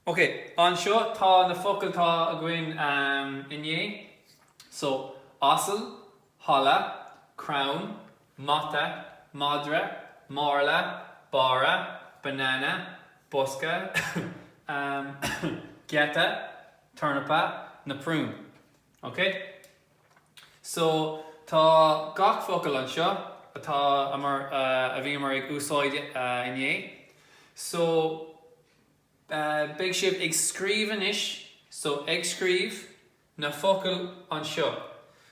Ok, anseo tá na focail atá againn inné. So, asal, halla, crann, mata, madra, marla, barra, banana, bosca, geata, tornapa, na prún. Ok? So, tá gach focal anseo atá, a bhíomar ag úsáid inné. So, beidh sibh ag scríobh anois, so ag scríobh na focail anseo.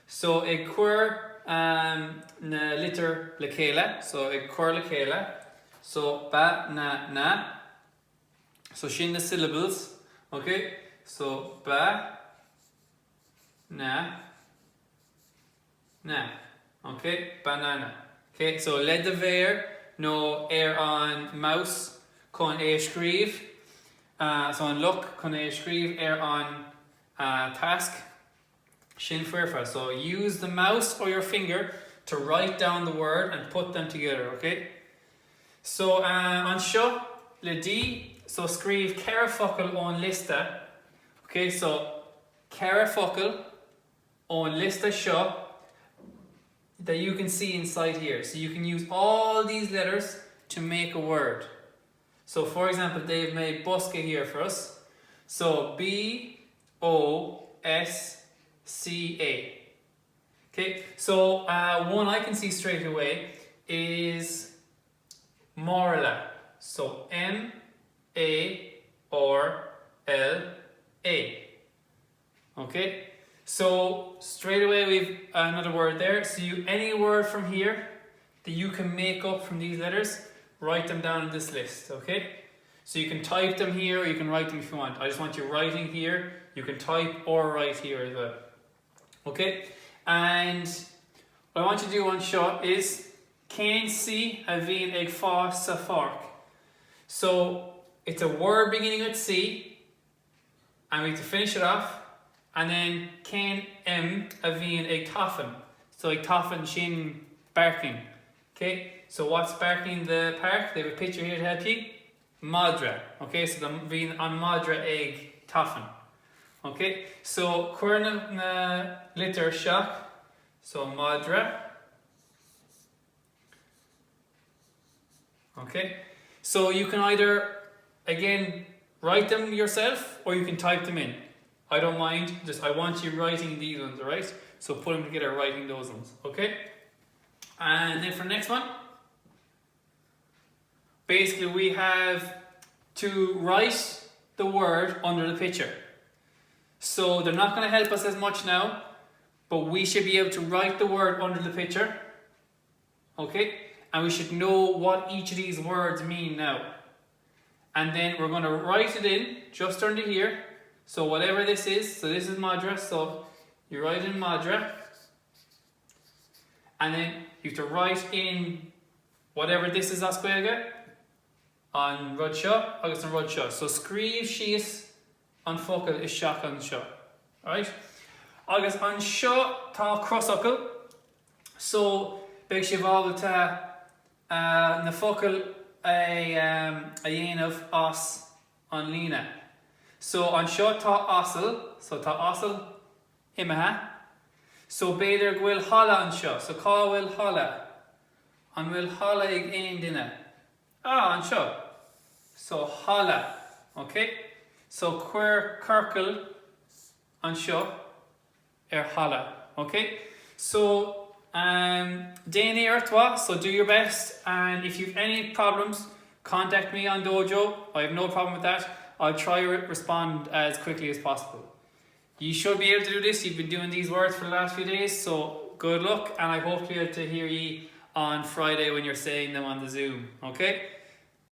So, ag cur na litir le chéile, so ag cur le chéile, so ba na na, so sin na syllables, ok? So ba na na, ok? Banana. Ok, so le do mhéar nó ar an mouse chun é a scríobh, so an luch chun é a scríobh ar an tasc, sin foirfe. So use the mouse or your finger to write down the word and put them together, ok? So anseo le D, so scríobh 4 focal ón liosta, ok? So 4 focal ón liosta seo that you can see inside here. So you can use all these letters to make a word. So for example, they've made bosca here for us. So B O S C A. Okay, so uh, one I can see straight away is Marla. So M A R L A. Ok, so straight away we've another word there. So you any word from here that you can make up from these letters, write them down in this list, okay? So you can type them here or you can write them if you want. I just want you writing here. You can type or write here as well. Okay, and what I want you to do anseo is cén C a bhíonn ag fás sa pháirc? So it's a word beginning with C and we have to finish it off and then cén M a bhíonn ag tafann? So ag tafann sin barking. Ok, so what's barking in the park? They have a picture here to help you. Madra. Ok, so the, bhíonn an madra ag tafann. Ok, so cuir na, na litir isteach. So madra. Ok, so you can either, again, write them yourself or you can type them in. I don't mind, just I want you writing these ones, alright? So put them together writing those ones, okay? And then for the next one, basically we have to write the word under the picture. So they're not going to help us as much now, but we should be able to write the word under the picture. Okay, and we should know what each of these words mean now. And then we're going to write it in just under here. So whatever this is, so this is madra, so you write in madra. And then you have to write in whatever this is as Gaeilge, an rud seo agus an rud seo. So scríobh síos an focal isteach anseo. Alright? Agus anseo tá crosfhocal. So beidh sibh ábalta na focail a dhéanamh as an líne. So anseo tá asal, so tá asal imithe. So b'fhéidir go bhfuil halla anseo. So cá bhfuil halla? An bhfuil halla ag aon duine? Ah, anseo. So halla. Ok? So cuir ciorcal anseo ar halla. Ok? So um, déan iarracht mhaith, so do your best and if you've any problems, contact me on Dojo. I have no problem with that. I'll try respond as quickly as possible. You should be able to do this, you've been doing these words for the last few days, so good luck and I hope to be able to hear ye on Friday when you're saying them on the Zoom, okay?